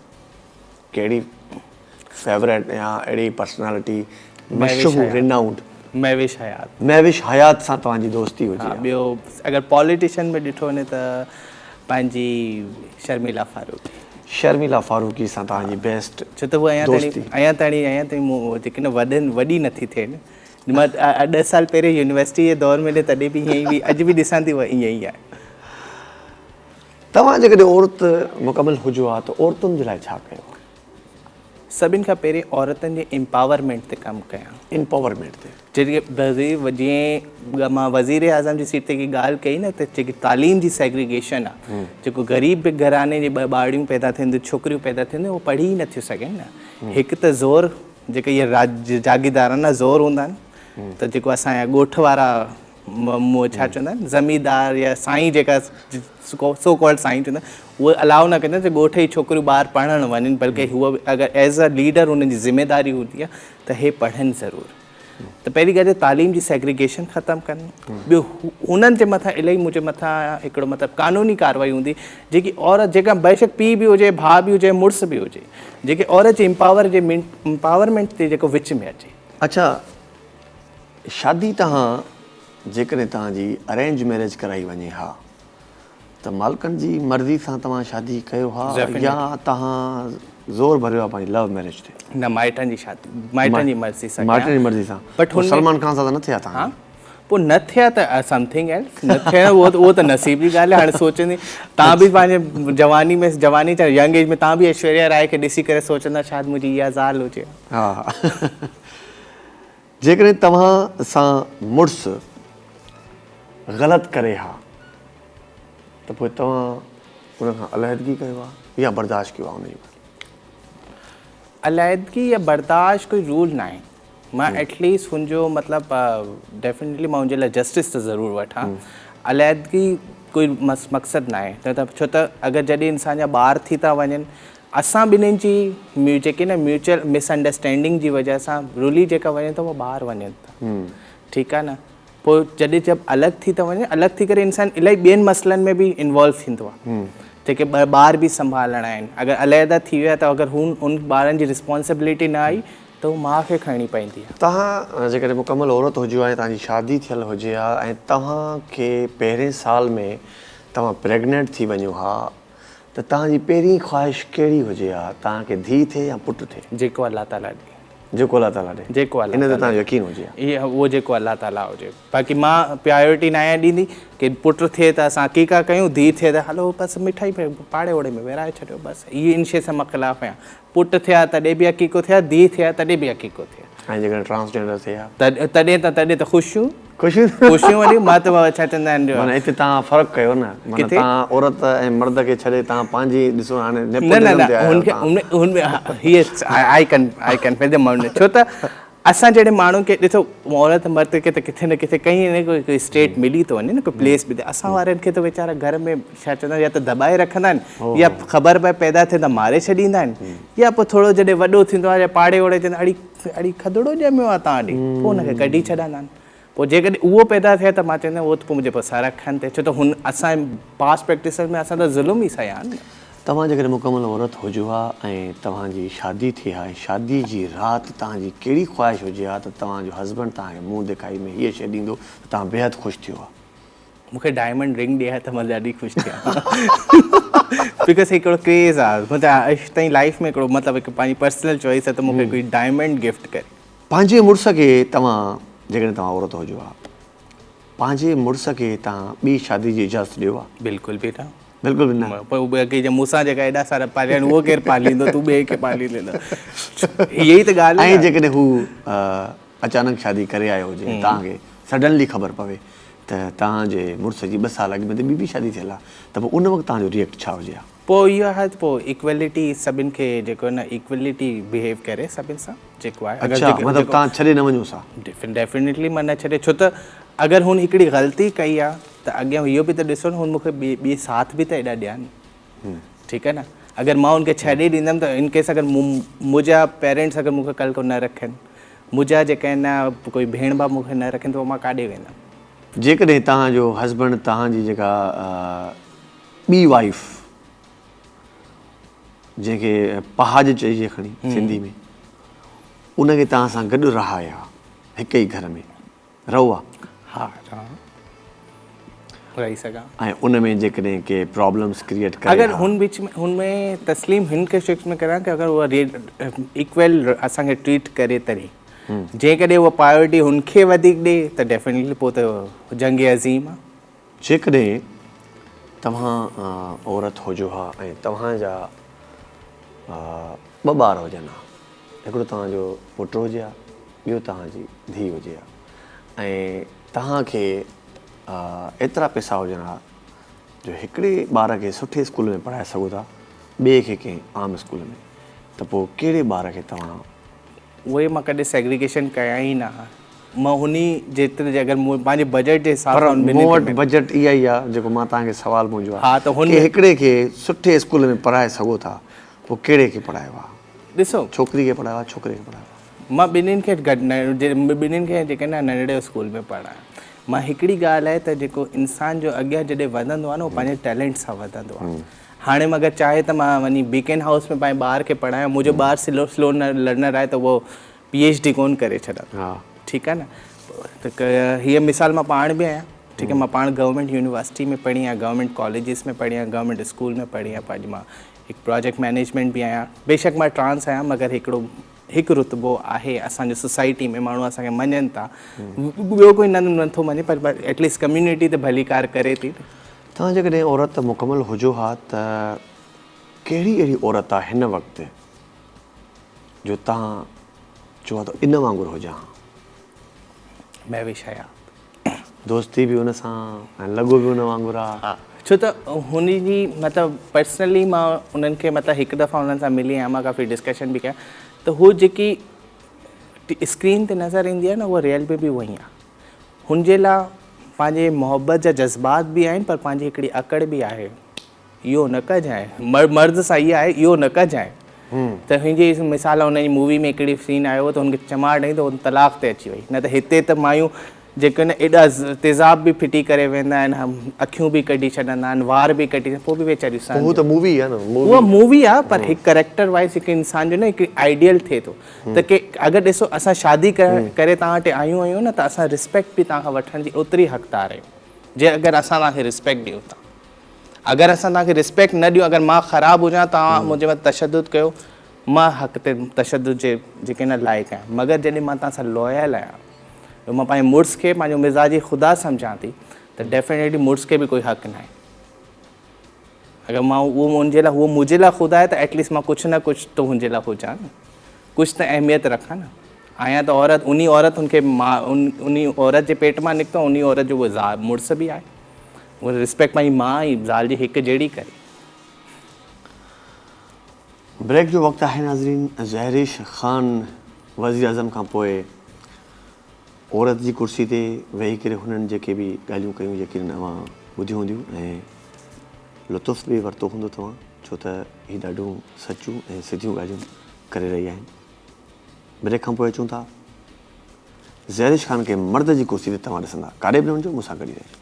ڪهڙي فيوريٽ يا اهڙي پرسنالٽي مشهور رينائونڊ. مهوش حيات. مهوش حيات سان توهان جي دوستي هجي ها. ٻيو اگر پاليٽيشن ۾ ڏٺو وڃي ته پنهنجي شرميلا فاروقي. شرميلا فاروقي سان توهان جي بيسٽ ڇو ته هو اڃا تائين اڃا تائين اڃا تائين مون جيڪي نه وڏن وڏي نٿي ٿئي نه مان ڏهه سال پهرين يونيورسٽي جي دور ۾ تڏهن به ائين ئي هئي اڄ به ڏسان ٿي هوء ائين ئي آهي. توهان جيڪڏهن عورت مڪمل هجو ها ته عورتن جي لاء ڇا ڪيو ها؟ سڀن کان پهرين عورتن جي امپاورمينٽ تي ڪم ڪيان. امپاورمينٽ تي. جيڪي جيئن مان وزير اعظم جي سيٽ تي هڪ ڳالهه ڪئي نه ته جيڪي تعليم جي سيگريگيشن آ جيڪو غريب به گهراڻي جي ٻارڙيون پيدا ٿين ٿيون ڇوڪريون پيدا ٿين ٿيون اهي پڙهي ئي نٿيون سگهن نه هڪ ته زور جيڪي اهي جاگيردارانه زور هوندا آهن ته جيڪو اسان جا ڳوٺ وارا ڇا چوندا آهن زميندار يا سائين جيڪا سو ڪالڊ سائين چوندا آهن اهي الاء نه ڪندا آهن ته ڳوٺ جي ڇوڪريون ٻاهر پڙهڻ وڃن بلڪه هو اگر ايز ا ليڊر انهن جي ذميداري هوندي آهي ته هي پڙهن ضرور ته پهرين ڳالهه تعليم جي سيگريگيشن ختم ڪن ٻيو انهن جي مٿان الائي منهنجي مٿان هڪڙو مطلب قانوني ڪارروائي هوندي جيڪي عورت جيڪا بيشڪ پيء به هجي ڀاء به هجي مڙس به هجي جيڪي عورت جي امپاور جي امپاورمينٽ تي جيڪو وچ ۾ اچي. اڇا شادي تهان جيڪڏهن توهان جي ارينج ميريج ڪرائي وڃي ها ته مالڪن جي مرضي سان توهان شادي ڪيو ها يا توهان زور ڀريو آهي پنهنجي لو ميريج تي. نه مائٽن جي شادي مائٽن جي مرضي سان مائٽن جي مرضي سان بٽ هن سلمان خان سان ته نه ٿيا تهان ها پوء نه ٿيا ته سمٿنگ ايلس نه ٿيا اهو اهو ته نصيب جي ڳالهه آهي هاڻي سوچندي تان به پنهنجي جواني ۾ جواني ڇا ينگ ايج ۾ تان به ايشوريا راء کي ڏسي ڪري سوچندا شايد منهنجي اها زال هجي ها جيڪڏهن توهان سان مڙس غلط ڪري ها ته پوء توهان ان کان علحدگي ڪيو ها يا برداشت ڪيو ها ان جي ڳالهه؟ علحدگي يا برداشت ڪوئي رول ناهي مان ايٽ ليسٽ هن جو مطلب ڊيفينيٽلي مان هن جي لاء جسٽس ته ضرور وٺان علحدگي ڪوئي مقصد ناهي ڇو ته اگر جڏهن انسان جا ٻار ٿي ٿا وڃن اسان ٻنهين جي جيڪي نه ميوچل مس انڊرسٽينڊنگ جي وجه سان رلي جيڪا وڃي ٿو اهي ٻار وڃن ٿا ٺيڪ آهي نه پوء جڏهن جب الڳ ٿي ٿا وڃن الڳ ٿي ڪري انسان الاهي ٻين مسئلن ۾ به انوالو ٿيندو آهي جيڪي ٻار به سنڀالڻا آهن اگر علحده ٿي ويا ته اگر هو ان ٻارن جي رسپانسبلٽي نه آئي ته هو ماء کي کڻڻي پوندي آهي. توهان جيڪڏهن مڪمل عورت هجو ها ۽ توهان جي شادي ٿيل هجي ها ۽ توهان کي پهرين سال ۾ توهان پريگنينٽ ٿي وڃو ها ته توهان جي پهرين خواهش ڪهڙي هجي ها توهان کي ڌيء ٿئي يا پٽ ٿئي؟ جيڪو الله تعاليٰ ڏي. جيڪو الله تعاليٰ ڏي. جيڪو الله ان تي توهان جو يقين هجي ها. اهو اهو جيڪو الله تعاليٰ هجي. باقي مان پرائرٽي ناهيان ڏيندي ڪي پٽ ٿئي ته اسان عقيقه ڪيون ڌيء ٿئي ته هلو بس مٺائي پاڙي اوڙي ۾ ورهائي ڇڏيو بس هي ان شيء سان مان خلاف آهيان. پٽ ٿئي ها تڏهن به عقيقو ٿئي ها ڌيء ٿئي ها تڏهن به عقيقو ٿئي ها. ۽ جيڪڏهن ٽرانس جينڊر ٿئي ها؟ تڏهن ته تڏهن ته خوشيون. خوشيون خوشيون وڏيون مان ته ڇا چوندا آهن جو. معنيٰ اتي توهان فرق ڪيو نه معنيٰ توهان عورت ۽ مرد کي ڇڏي توهان پنهنجي ڏسو هاڻي نيپوٽزم تي آيا آهيو توهان. نه نه هن کي هي آئي ڪن آئي ڪن ڇو ته اسان جهڙي ماڻهن کي ڏسو عورت مرد کي ته ڪٿي نه ڪٿي ڪئين نه ڪوئي اسٽيٽ ملي ٿو وڃي نه ڪوئي پليس ملي اسان وارن کي ته ويچارا گهر ۾ ڇا چوندا آهن يا ته دٻائي رکندا آهن يا خبر پئي پيدا ٿئي ته ماري ڇڏيندا آهن يا پوء ٿورو جڏهن وڏو ٿيندو آهي يا پاڙي اوڙي چوندا اڙي اڙي کدڙو ڄميو آهي تان ڏي پوء ان کي ڪڍي ڇڏندا آهن پوء جيڪڏهن اهو پيدا ٿئي ته مان چوندو آهيان اهو ته پوء منهنجي پوء سر اکن تي ڇو ته هن اسان پاسٽ پريڪٽسز ۾ اسان ته ظلم ئي سهيا آهن نه. توهان جيڪڏهن مڪمل عورت هجو ها ۽ توهان جي شادي ٿئي ها ۽ شادي جي رات توهان جي ڪهڙي خواهش هجي ها ته توهان جو هسبنڊ توهان کي منهن دکائي ۾ هيء شيء ڏيندو ته توهان بيحد خوش ٿيو ها. مون کي ڊائمنڊ رنگ ڏي ها ته مان ڏاڍي خوش ٿيان ها because هڪڙو ڪريز آهي مطلب اڄ تائين لائيف ۾ هڪڙو مطلب هڪ پنهنجي پرسنل چوائس آهي ته مون کي ڪوئي ڊائمنڊ گفٽ ڪري. پنهنجي مڙس کي توهان جيڪڏهن توهان عورت هجو ها پنهنجي مڙس کي توهان ٻي شادي جي اجازت ڏيو ها؟ بلڪل به نه. بلڪل به نه. پوء ٻئي کي مون سان جيڪا ايڏا سارا پاليا آهن اهو ڪير پاليندو تون ٻئي کي پاليندين هيء ئي ته ڳالهه آهي. ۽ جيڪڏهن هو اچانڪ شادي ڪري آيو هجي ۽ توهان کي سڊنلي خبر پوي ته توهان جي مڙس جي ٻه سال اڳ ۾ ته ٻي به شادي ٿيل آهي ته پوء ان وقت توهان جو ريئڪٽ ڇا هجي ها؟ پوء اهو آهي ته پوء ايڪويلٽي سڀن کي جيڪو آهي نه ايڪويلٽي بيهيو ڪري سڀن سان جيڪو آهي اڇا مطلب توهان ڇڏي نه وڃوس ها. ڊيفينيٽلي مان نه ڇڏي ڇو ته اگر هن هڪڙي غلطي ڪئي آهي ته اڳيان اهو به ته ڏسو نه هن مون کي ٻي ساٿ به ته ايڏا ڏيا نه ٺيڪ آهي نه اگر مان هن کي ڇڏي ڏيندم ته ان ڪيس اگر منهنجا پيرنٽس اگر مون کي ڪل ڪو نه رکن منهنجا جيڪا آهن نه ڪوئي ڀيڻ ڀاء مون کي نه رکن ته پوء مان ڪاڏي ويندم. جيڪڏهن توهان جو هسبنڊ توهان جي جيڪا ٻي وائيف جنهن کي پهاڄ چئجي کڻي سنڌي ۾ ان کي توهان سان گڏ رهائي ها هڪ ئي گهر ۾ رهو ها؟ ها رهان رهي سگهان. ۽ ان ۾ جيڪڏهن ڪي پرابلمس ڪريئيٽ ڪري اگر هن وچ ۾ هن ۾ تسليم هن کي شخص ۾ ڪريان ڪي اگر اها ايڪول اسان کي ٽريٽ ڪري تڏهن جيڪڏهن اها پرائرٽي هن کي وڌيڪ ڏي ته ڊيفينيٽلي پوء ته جنگ عظيم آ. جيڪڏهن توهان عورت هجو ها ۽ توهان جا ٻه ٻار هجن ها، هڪڙو توهان جو پٽ هجي ها، ٻيو توهان جي ڌيء هجي ها ۽ توهان کي ايترا پئسا هجن ها جو هڪڙي ٻار کي سٺي اسڪول ۾ پڙهائي سگهو ٿا، ٻئي کي ڪنهن عام اسڪول ۾ ته پوء ڪهڙي ٻار کي توهان. اهي مان ڪڏهن سيگريگيشن ڪيا ئي نه ها. مان هن جيتري جي اگر مون پنهنجي بجيٽ جي حساب سان هن ٻنهي پر مون وٽ بجيٽ اها ئي آهي جيڪو مان توهان کي سوال منهنجو آهي ته هن هڪڙي کي سٺي اسڪول ۾ پڙهائي سگهو ٿا پوء ڪهڙي کي پڙهايو ها؟ ڏسو. ڇوڪري کي پڙهايو ها ڇوڪري کي پڙهايو ها؟ مان ٻنهين کي گڏ ٻنهين کي جيڪي نه ننڍڙي اسڪول ۾ پڙهايو. مان هڪڙي ڳالهه آهي ته جيڪو انسان جو اڳيان جڏهن وڌندو آهي نه اهو پنهنجي ٽيلنٽ سان وڌندو آهي. هاڻي مان اگر چاهي ته مان وڃي بيڪن هائوس ۾ پنهنجي ٻار کي پڙهايان منهنجو ٻار سلو سلو لرنر آهي ته اهو پي ايڇ ڊي ڪون ڪري ڇڏندو ٺيڪ آهي نه ته هيء مثال مان پاڻ به آهيان ٺيڪ آهي مان پاڻ گورنمينٽ يونيورسٽي ۾ پڙهي آهيان گورنمينٽ ڪاليجز ۾ پڙهي آهيان گورنمينٽ اسڪول ۾ پڙهي آهيان پنهنجي مان هڪ پراجيڪٽ مئنيجمينٽ به آهيان بيشڪ مان ٽرانس آهيان مگر هڪڙو هڪ رتبو آهي اسان جو سوسائٽي ۾ ماڻهو اسان کي مڃن ٿا ٻيو ڪوئي نه نٿو مڃي پر ايٽ ليسٽ ڪميونٽي ته ڀليڪار ڪري ٿي. توهان جيڪڏهن عورت مڪمل هجو ها ته ڪهڙي اهڙي عورت آهي هن وقت جو توهان چئو ها ته ان وانگر هجان ها؟ مهوش حيات. دوستي به ان سان ۽ لڳو به ان وانگر آ. ها ڇو ته هن جي مطلب پرسنلي مان انهن کي مطلب هڪ دفعا انهن سان ملي آهيان مان ڪافي ڊسڪشن به ڪيا ته هو جيڪي اسڪرين تي نظر ايندي آهي نه اها ريئل ۾ به اها ئي آهي هن جي لاء پنهنجي محبت جا جذبات به آهن پر پنهنجي هڪڙي اڪڙ به آهي. اهو نه ڪجانء مرد سان اها آهي اهو نه ڪجانء ته هن جي مثال هن جي مووي ۾ هڪڙي سين آيو هو ته هن کي چماٽ هنئي ته هو طلاق تي اچي وئي نه ته هتي ته مايون جيڪي نه ايڏا تيزاب به ڦٽي ڪري ويندا آهن اکيون به ڪڍي ڇڏندا آهن وار به ڪڍي پوء به ويچاريون سهن هو ته مووي آهي نه اها مووي آهي پر هڪ ڪريڪٽر وائز هڪ انسان جو نه هڪ آئيڊيل ٿئي ٿو ته ڪي اگر ڏسو اسان شادي ڪري توهان وٽ آيون آهيون نه ته اسان ريسپيڪٽ به توهان کان وٺڻ جي اوتري حقدار آهيون جي اگر اسان توهان کي ريسپيڪٽ ڏيون ٿا اگر اسان توهان کي ريسپيڪٽ نه ڏيون اگر مان خراب هجان توهان منهنجي مٿان تشدد ڪيو مان حق تي تشدد جي جيڪي نه لائق آهيان مگر جڏهن مان توهان سان لويل آهيان مان پنهنجي مڙس کي پنهنجو مزاجي خدا سمجهان ٿي ته ڊيفينيٽلي مڙس کي به ڪوئي حق ناهي اگر مان اهو منهنجي لاء هو منهنجي لاء خدا آهي ته ايٽليسٽ مان ڪجهه نه ڪجهه ته هن جي لاء هجان نه ڪجهه ته اهميت رکان نه آهيان ته عورت انهي عورت هن کي مان انهي عورت جي پيٽ مان نڪتو انهي عورت جو اهو مڙس به آهي اها ريسپيڪٽ پنهنجي ماء ۽ زال جي هڪ جهڙي ڪري. بريڪ جو وقت آهي ناظرين زهريش خان وزيراعظم کان پوء عورت جي ڪرسي تي ويهي ڪري هنن جيڪي به ڳالهيون ڪيون يقينن اوهان ٻڌيون هونديون ۽ لطف به ورتو هوندو توهان ڇو ته هي ڏاڍيون سچون ۽ سڌيون ڳالهيون ڪري رهي آهن بريڪ کان پوء اچون ٿا زهرش خان کي مرد جي ڪرسي تي توهان ڏسندا. ڪاڏي به نه وڃجو، مون سان گڏ ئي رهجو.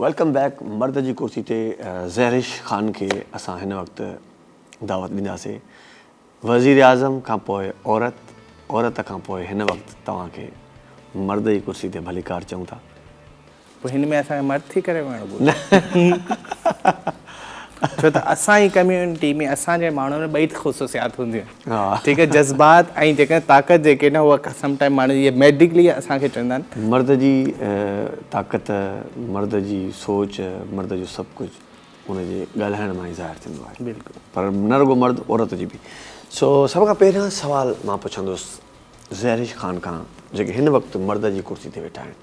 Welcome back مرد جي ڪرسي تي زهرش خان کي اسان هن وقت دعوت ڏينداسي وزيراعظم کان پوء عورت، عورت کان پوء هن وقت توهان کي مرد جي ڪرسي تي ڀليڪار چئون ٿا. پوء هن ۾ اسان کي مرد ٿي ڪري ويهڻو پوندو. ڇو ته اسان جي ڪميونٽي ۾ اسان جي ماڻهن ۾ ٻئي خصوصيات هونديون آهن. ٺيڪ آهي جذبات ۽ جيڪا طاقت جيڪي نه اها سم ٽائيم ماڻهو جي ميڊيڪلي اسان کي چوندا آهن. مرد جي طاقت، مرد جي سوچ، مرد جو سڀ ڪجهه ان جي ڳالهائڻ مان ئي ظاهر ٿيندو آهي. بلڪل. پر نه رڳو مرد عورت جي به. سو سڀ کان پهريان سوال مان پڇندس زهرش خان کان جيڪي هن وقت مرد جي ڪرسي تي ويٺا آهن.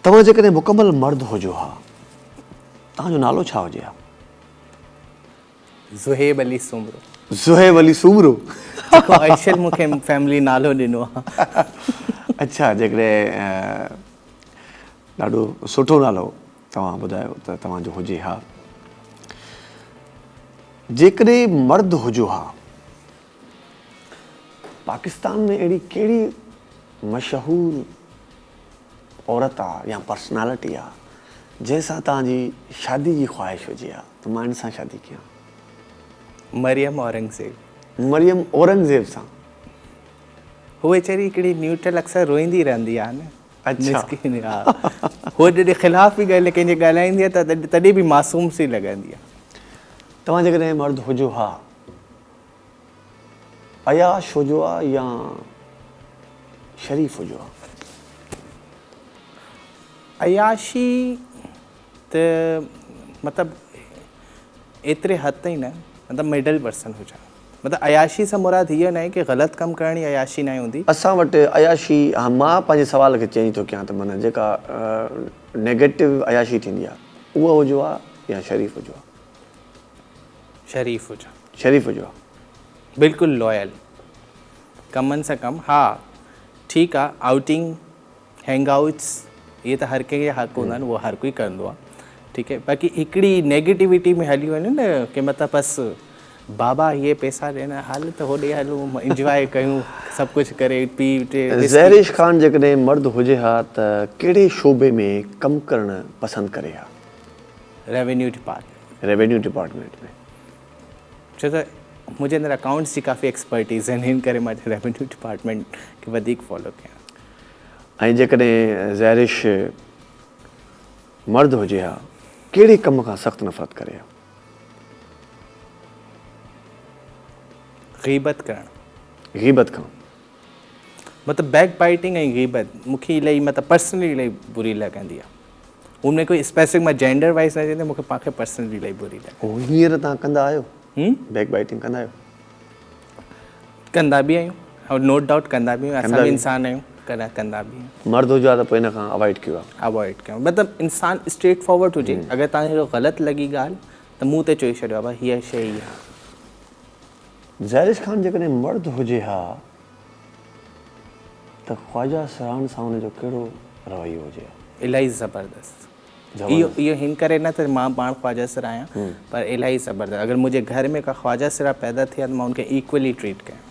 توهان جيڪڏهن مڪمل مرد هجو ها توهان جو نالو ڇا هجي ها؟ زوهيب علي سومرو. زوهيب علي سومرو. جيڪو آئشل مون کي فيملي نالو ڏنو آهي. اڇا جيڪڏهن ڏاڍو سٺو نالو توهان ٻڌايو ته توهان جو هجي ها. جيڪڏهن مرد هجو ها. پاڪستان ۾ اهڙي ڪهڙي مشهور عورت آ يا پرسنالٽي آ جنهن سان توهان جي شادي جي خواهش هجي ها ته مان ان سان شادي ڪيان. مريم اورنگزيب. مريم اورنگزيب سان. هوء ويچاري هڪڙي نيوٽرل اڪثر روئيندي رهندي آ نه. اڇا. مسڪين ها. هوء جڏهن خلاف به ڳالهه ڪنهن جي ڳالهائيندي آهي ته تڏهن به معصوم سي لڳندي آهي. توهان جيڪڏهن مرد هجو ها عياش هجو ها يا شريف هجو ها؟ عياشي ته مطلب ايتري حد تائين نه مطلب مڊل پرسن هجان. مطلب عياشي سان مراد هيء ناهي ڪي غلط ڪم ڪرڻ ئي عياشي ناهي هوندي. اسان وٽ عياشي ها مان پنهنجي سوال کي چينج ٿو ڪيان ته معنيٰ جيڪا نيگيٽو عياشي ٿيندي آهي اها هجو ها يا شريف هجو ها؟ شريف هجان. شريف هجو ها. بلڪل لويل ڪمن سان ڪم ها ٺيڪ آ آئوٽنگ هينگ آئوٽس اهي ته هر ڪنهن جا حق هوندا آهن اهو هر ڪوئي ڪندو آهي ٺيڪ آهي باقي هڪڙي نيگيٽوٽي ۾ هلي وڃو نه ڪي مطلب بس بابا هي پيسا ڏينا هل ته هوڏي هلون انجواء ڪيون سڀ ڪجهه ڪري پي ٽي وسڪي. زهريش خان جيڪڏهن مرد هجي ها ته ڪهڙي شعبي ۾ ڪم ڪرڻ پسند ڪري ها؟ Revenue department. Revenue department ۾. ڇو ته منهنجي اندر اڪائونٽس جي ڪافي ايڪسپرٽيز آهن ان ڪري مان ريونيو ڊپارٽمينٽ کي وڌيڪ فالو ڪيان. ۽ جيڪڏهن زهريش مرد هجي ها ڪهڙي ڪم کان سخت نفرت ڪري ها؟ غيبت ڪرڻ. غيبت کان. مطلب بيڪ بائيٽنگ ۽ غيبت مون کي الائي مطلب پرسنلي الائي بري لڳندي آهي. ان ۾ ڪوئي اسپيسفڪ مان جينڊر وائيز نه چوندس مون کي پاڻ کي پرسنلي الائي بري لڳندي آهي. هينئر توهان ڪندا آهيو؟ بيڪ بائيٽنگ ڪندا آهيو؟ ڪندا به آهيون نو ڊائوٽ ڪندا به آهيون اسان به انسان آهيون ڪندا به آهيون. مرد هجو ها ته پوء ان کان اوائڊ ڪيو ها. اوائڊ ڪيو مطلب انسان اسٽريٽ فارورڊ هجي اگر توهان کي غلط لڳي ڳالهه ته منهن تي چئي ڇڏيو بابا هيء شيء هي آهي. زهرش خان جيڪڏهن مرد هجي ها ته خواجه سران سان ان جو ڪهڙو رويو هجي ها؟ الاهي زبردست. اهو اهو هن ڪري نه ته مان پاڻ خواجه سرا آهيان پر الاهي زبردست اگر منهنجي گهر ۾ ڪا خواجه سرا پيدا ٿئي ها ته مان ان کي ايڪولي ٽريٽ ڪيان.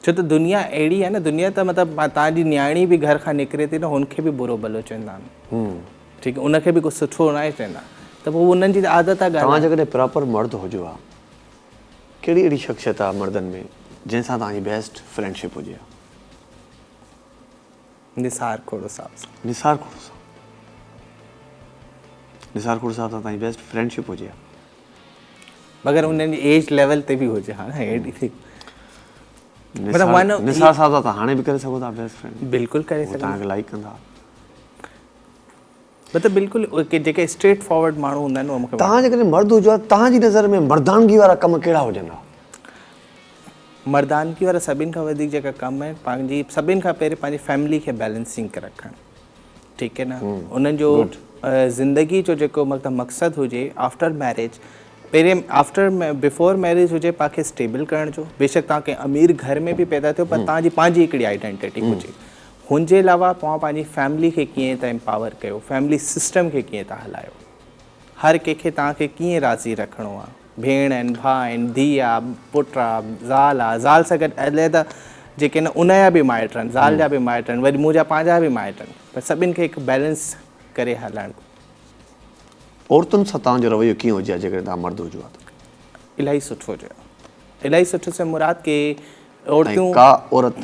ڇو ته دنيا اهڙي آهي نه دنيا ته مطلب توهان جي نياڻي به گهر کان نڪري ٿي نه هن کي به برو ڀلو چوندا آهن ٺيڪ ان کي به ڪو سٺو ناهي چوندا ته پوء انهن جي عادت آهي ڳالهائڻ. توهان جيڪڏهن پراپر مرد هجو ها ڪهڙي اهڙي شخصيت آهي مردن ۾ جنهن سان توهان جي بيسٽ فرينڊشپ هجي ها؟ نثار کوڙو صاحب سان. نثار کوڙو صاحب نثار کوڙو صاحب سان توهان جي بيسٽ فرينڊشپ هجي ها. مگر انهن جي ايج ليول تي به هجي ها نه اهڙي ٿي. مطلب ون نثار صاحب سان توهان هاڻي به ڪري سگهو ٿا بيسٽ فرينڊ. بلڪل ڪري سگهو. توهان کي لائيڪ ڪندا. مطلب بلڪل جيڪي اسٽريٽ فارورڊ ماڻهو هوندا آهن اهي مون کي. توهان جيڪڏهن مرد هجو ها توهان جي نظر ۾ مردانگي وارا ڪم ڪهڙا هجن ها؟ مردانگي وارا سڀن کان وڌيڪ جيڪا ڪم آهن پنهنجي سڀن کان پهرين پنهنجي فيملي کي بيلنسنگ رکڻ ٺيڪ آهي نه انهن جو زندگي جو جيڪو مطلب مقصد هجي آفٽر ميريج پهرين آفٽر بفور ميريج هجي پاڻ کي اسٽيبل ڪرڻ جو بيشڪ توهان ڪنهن امير گهر ۾ به پيدا ٿيو پر توهان جي پنهنجي هڪڙي آئيڊينٽيٽي هجي هن جي علاوه توهان پنهنجي فيملي کي ڪيئن ٿا امپاور ڪيو فيملي سسٽم کي ڪيئن ٿا هلايو هر ڪنهن کي توهان کي ڪيئن راضي رکڻو آهي ڀيڻ آهن، ڀاء آهن، ڌيء آ، پٽ آ، زال آ، زال سان گڏ عليحده جيڪي آهن ان جا به مائٽ آهن، زال جا به مائٽ آهن، وري منهنجا پنهنجا به مائٽ آهن پر سڀن کي هڪ بيلنس ڪري هلائڻ گهرجي. عورتن سان توهان جو رويو ڪيئن هجي ها جيڪڏهن توهان مرد هجو ها ته؟ الاهي سٺو هجي ها. الاهي سٺو سان مراد ڪي عورتون. ۽ ڪا عورت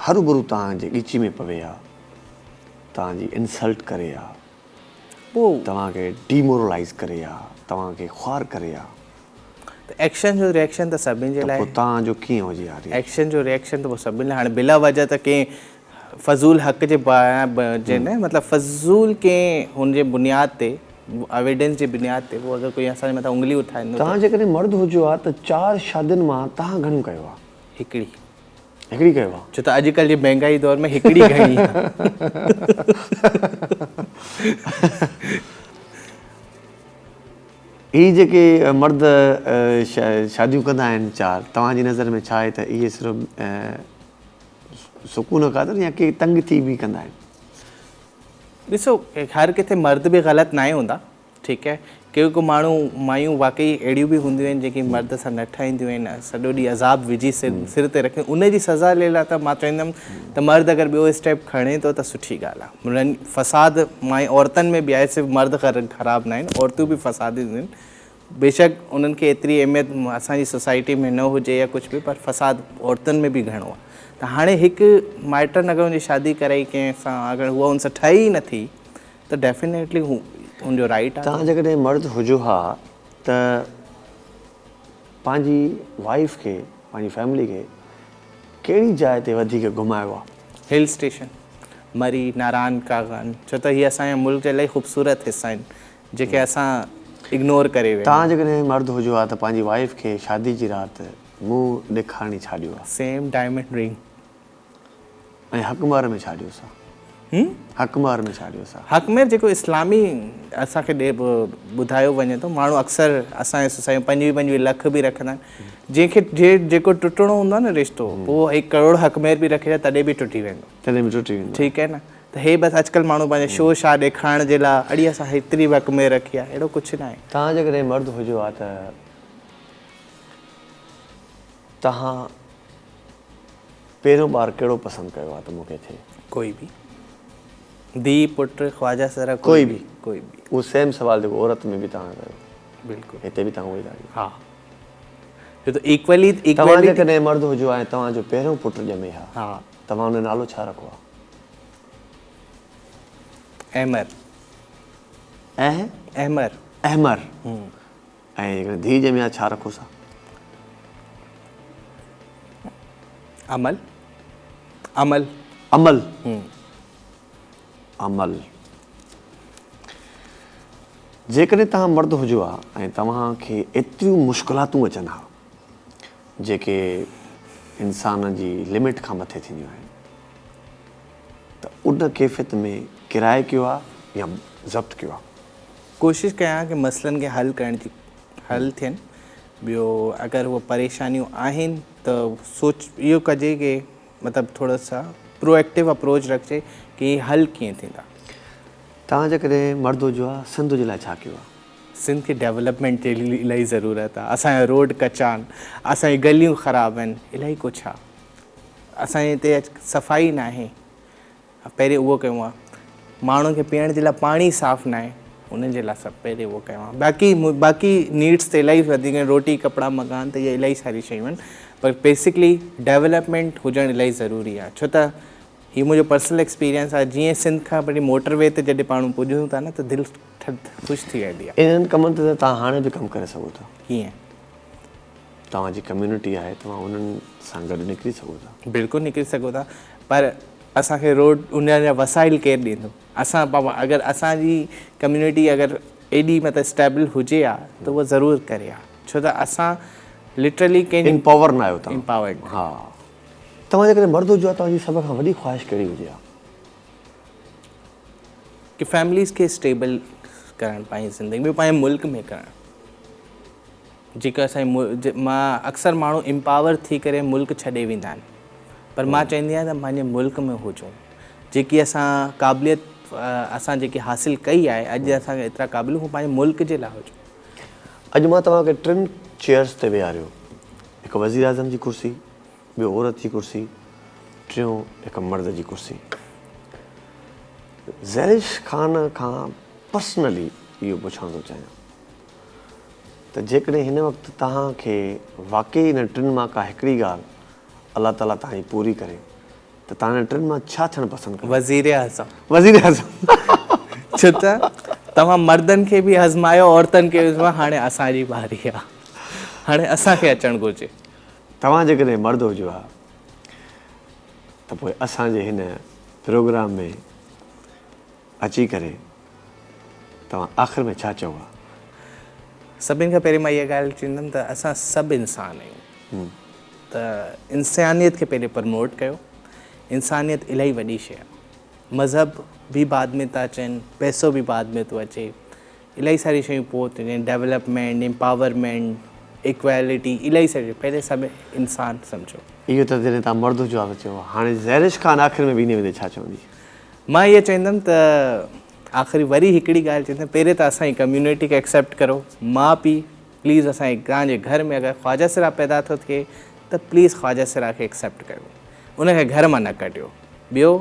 هروڀرو توهان جي ڳچي ۾ پوي ها، توهان جي انسلٽ ڪري ها. توهان کي ڊيمورلائيز ڪري ها، توهان کي خوار ڪري ها. ته ايڪشن جو ريئڪشن ته سڀني جي لاء. ته پوء توهان جو ڪيئن هجي ها ريئڪشن؟ ايڪشن جو ريئڪشن ته پوء سڀني لاء هاڻي بلا وجه ته ڪنهن فضول حق جي جي نه مطلب فضول ڪنهن هن جي بنياد تي ايويڊنس جي بنياد تي پوء اگر ڪوئي اسان جي مٿان انگلي اٺائيندو ته. توهان جيڪڏهن مرد هجو ها ته چار شادين مان توهان گهڻيون ڪيو ها؟ هڪڙي. هڪڙي ڪيو آ. ڇو ته اڄڪلهه جي مهنگائي دور ۾ هڪڙي گهڻي آ. هي جيڪي مرد شاديون ڪندا آهن چار توهان جي نظر ۾ ڇا آهي ته اهي صرف سڪون خاطر يا ڪي تنگ ٿي به ڪندا آهن؟ ڏسو هر ڪٿي مرد به غلط ناهي هوندا ٺيڪ آهي ڪي ڪو ماڻهو مايون واقعي اهڙيون به هونديون آهن جيڪي مرد سان نه ٺاهينديون آهن سڄو ڏينهن عذاب وجهي سر سر تي رکي ان جي سزا لي لاء ته مان چوندم ته مرد اگر ٻيو اسٽيپ کڻي ٿو ته سٺي ڳالهه آهي فساد مائي عورتن ۾ به آهي صرف مرد خراب نه آهن عورتون به فسادي هونديون آهن بيشڪ انهن کي ايتري اهميت اسان جي سوسائٽي ۾ نه هجي يا ڪجهه به پر فساد عورتن ۾ به گهڻو آهي ته هاڻي هڪ مائٽن اگر ان جي شادي ڪرائي ڪنهن سان اگر هوء ان سان ٺهي ئي نٿي ته ڊيفينيٽلي هو ان جو رائيٽ آهي. توهان جيڪڏهن مرد هجو ها ته پنهنجي وائيف کي پنهنجي فيملي کي ڪهڙي جاء تي وڌيڪ گهمايو ها؟ هل اسٽيشن، مري، ناران، ڪاغان ڇو ته هي اسان جي ملڪ جا الاهي خوبصورت حصا آهن جيڪي اسان اگنور ڪري ويا آهيون. توهان جيڪڏهن مرد هجو ها ته پنهنجي وائيف کي شادي جي رات منهن ڏيکارڻي ڇا ڏيو ها؟ سيم ڊائمنڊ رنگ. ۽ حق مهر ۾ ڇا ڏيوس ها؟ حق مهر ۾ ڇا ڏيوس ها؟ حق مهر جيڪو اسلامي اسان کي ڏي ٻڌايو وڃي ٿو ماڻهو اڪثر اسان جي سوسائٽي ۾ پنجويهه پنجويهه لک به رکندا آهن جنهن کي جي جيڪو ٽٽڻو هوندو آهي نه رشتو پوء هڪ ڪروڙ حق مهر به رکي تڏهن به ٽٽي ويندو تڏهن به ٽٽي ويندو ٺيڪ آهي نه. ته هي بس اڄڪلهه ماڻهو پنهنجو شو شا ڏيکارڻ جي لاء اڙي اسان هيتري بڪ ۾ رکي آهي اهڙو ڪجهه ناهي. توهان جيڪڏهن مرد هجو ها ته توهان پهريون ٻار ڪهڙو پسند ڪيو ها ته مون کي ٿئي؟ ڪوئي به. ڌيء پٽ خواجه سرا ڪوئي به. ڪوئي به. اهو سيم سوال جيڪو عورت ۾ به توهان ڪيو. بلڪل. هتي به توهان اهو ئي ٿا ڪيو. ها. ڇو ته ايڪولي توهان جيڪڏهن مرد هجو ها ۽ توهان جو پهريون پٽ ڄمي ها. ها. توهان ان جو نالو ڇا رکو ها؟ احمر. اح؟ احمر. احمر. ۽ جيڪڏهن ڌيء ڄمي ها ڇا رکوس ها؟ عمل. عمل. عمل. عمل. جيڪڏهن توهان مرد هجو ها ۽ توهان کي ايتريون مشڪلاتون اچن ها جيڪي انسان جي لمٽ کان مٿي ٿينديون آهن ته ان ڪيفيت ۾ ڪرائي ڪيو ها يا ضبط ڪيو ها؟ ڪوشش ڪيان ها ڪي مسئلن کي حل ڪرڻ جي حل ٿين ٻيو اگر اهي پريشانيون آهن ته سوچ اهو ڪجي ڪي مطلب ٿورو سا پرو ايڪٽو اپروچ رکجي ڪي حل ڪيئن ٿيندا. توهان جيڪڏهن مرد هجو ها سنڌ جي لاء ڇا ڪيو ها؟ سنڌ کي ڊيولپمينٽ جي الاهي ضرورت آ اسان جا روڊ ڪچا آهن اسان جي گليون خراب آهن الاهي ڪجهه آ اسان جي هتي صفائي ناهي پهرين اهو ڪيون ها ماڻهن کي پيئڻ جي لاء پاڻي صاف ناهي انهن جي لاء سڀ پهرين اهو ڪيون ها باقي باقي نيڊس ته الاهي وڌيڪ آهن روٽي ڪپڙا مڪان ته اهي الاهي ساري شيون آهن پر بيسڪلي ڊيولپمينٽ هجڻ الاهي ضروري آهي ڇو ته هي منهنجو پرسنل ايڪسپيرينس آهي جيئن سنڌ کان پهرين موٽر وي تي جڏهن پاڻ پڄون ٿا نه ته دل ٿڌ خوش ٿي ويندي آهي. انهن ڪمن تي ته توهان هاڻي به ڪم ڪري سگهو ٿا. ڪيئن؟ توهان جي ڪميونٽي آهي توهان انهن سان گڏ نڪري سگهو ٿا. بلڪل نڪري سگهو ٿا پر اسان کي روڊ ان جا وسائل ڪير ڏيندو اسان بابا اگر اسان جي ڪميونٽي اگر ايڏي مطلب اسٽيبل هجي ها ته اهو ضرور ڪري ها ڇو ته اسان لٽرلي ڪنهن جي امپاور نه آهيو توهان. امپاورڊ ها توهان جيڪڏهن مرد هجو ها توهان جي سڀ کان وڏي خواهش ڪهڙي هجي ها؟ ڪي فيمليز کي اسٽيبل ڪرڻ پنهنجي زندگي ۾ پنهنجي ملڪ ۾ ڪرڻ جيڪا اسان جي مان اڪثر ماڻهو امپاور ٿي ڪري ملڪ ڇڏي ويندا آهن پر مان چوندي آهيان ته پنهنجي ملڪ ۾ هجون جيڪي اسان قابليت اسان جيڪي حاصل ڪئي آهي اڄ اسان ايترا قابل هو پنهنجي ملڪ جي لاء هجون. اڄ مان توهان کي ٽن چيئرز تي ويهاريو هڪ وزيراعظم جي ڪرسي ٻيو عورت جي ڪرسي، ٽيون هڪ مرد جي ڪرسي. زهرش خان کان پرسنلي اهو پڇڻ ٿو چاهيان ته جيڪڏهن هن وقت توهان کي واقعي انهن ٽن مان ڪا هڪڙي ڳالهه الله تعاليٰ توهان جي پوري ڪري ته توهان انهن ٽن مان ڇا ٿيڻ پسند ڪندا؟ وزيراعظم. وزيراعظم. ڇو ته توهان مردن کي به آزمايو عورتن کي به آزمايو هاڻي اسان جي باري آ هاڻي اسان کي اچڻ گهرجي. توهان جيڪڏهن مرد هجو ها ته پوء اسان جي هن پروگرام ۾ اچي ڪري توهان آخر ۾ ڇا چئو ها؟ سڀني کان پهرين مان اها ڳالهه چوندم ته اسان سڀ انسان آهيون ته انسانيت کي پهرين پروموٽ ڪيو انسانيت الاهي وڏي شيء آهي مذهب به بعد ۾ ٿا اچن پئسو به بعد ۾ ٿو اچي الاهي ساري شيون پوء ٿيون جيئن ڊيولپمينٽ، امپاورمينٽ، ايڪوالٽي الاهي ساري شيون پهرين سڀ انسان سمجهو. اهو ته جڏهن توهان مرد هجو ها ته چئو ها. هاڻي زهرش خان آخر ۾ ويندي ويندي ڇا چوندي؟ مان اهو چوندم ته آخري وري هڪڙي ڳالهه چوندم پهرين ته اسان جي ڪميونٽي کي ايڪسيپٽ ڪرو ماء پيء پليز اسان جي توهان جي گهر ۾ اگر خواجه سرا پيدا ٿو ٿئي ته پليز خواجه سرا کي ايڪسيپٽ ڪيو ان کي گهر مان نه ڪڍيو ٻيو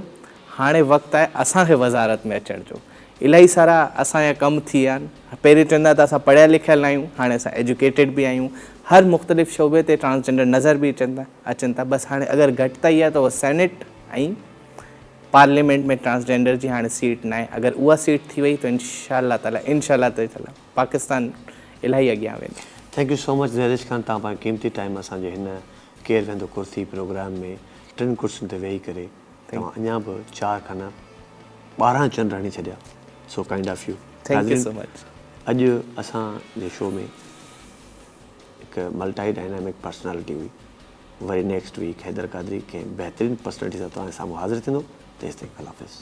هاڻي وقت آهي اسان کي وزارت ۾ اچڻ جو الاهي سارا اسان جا ڪم ٿي ويا آهن پهرين چوندا ته اسان پڙهيا لکيل نه آهيون هاڻي اسان ايجوڪيٽيڊ به آهيون هر مختلف شعبي تي ٽرانسجينڊر نظر به اچن ٿا اچن ٿا بس هاڻي اگر گهٽتائي آهي ته اها سينيٽ ۽ پارليامينٽ ۾ ٽرانسجينڊر جي هاڻي سيٽ ناهي اگر اها سيٽ ٿي وئي ته انشاء الله تعالي انشاء الله تعالي پاڪستان الاهي اڳيان ويندو. Thank you so much Zehrish Khan توهان پنهنجو قيمتي ٽائيم اسان جي هن ڪير ويهندو ڪرسي پروگرام ۾ ٽن ڪرسين تي ويهي ڪري توهان اڃا به چار کان نه 12 چنڊ هڻي ڇڏيا so kind of you. Thank you so much. اڄ اسان جي شو ۾ هڪ ملٽائي ڊائنامڪ پرسنالٽي هئي وري نيڪسٽ ويڪ حيدر قادري ڪنهن بهترين پرسنالٽي سان توهان جي سامهون حاضر ٿيندو تيستائين الله حافظ.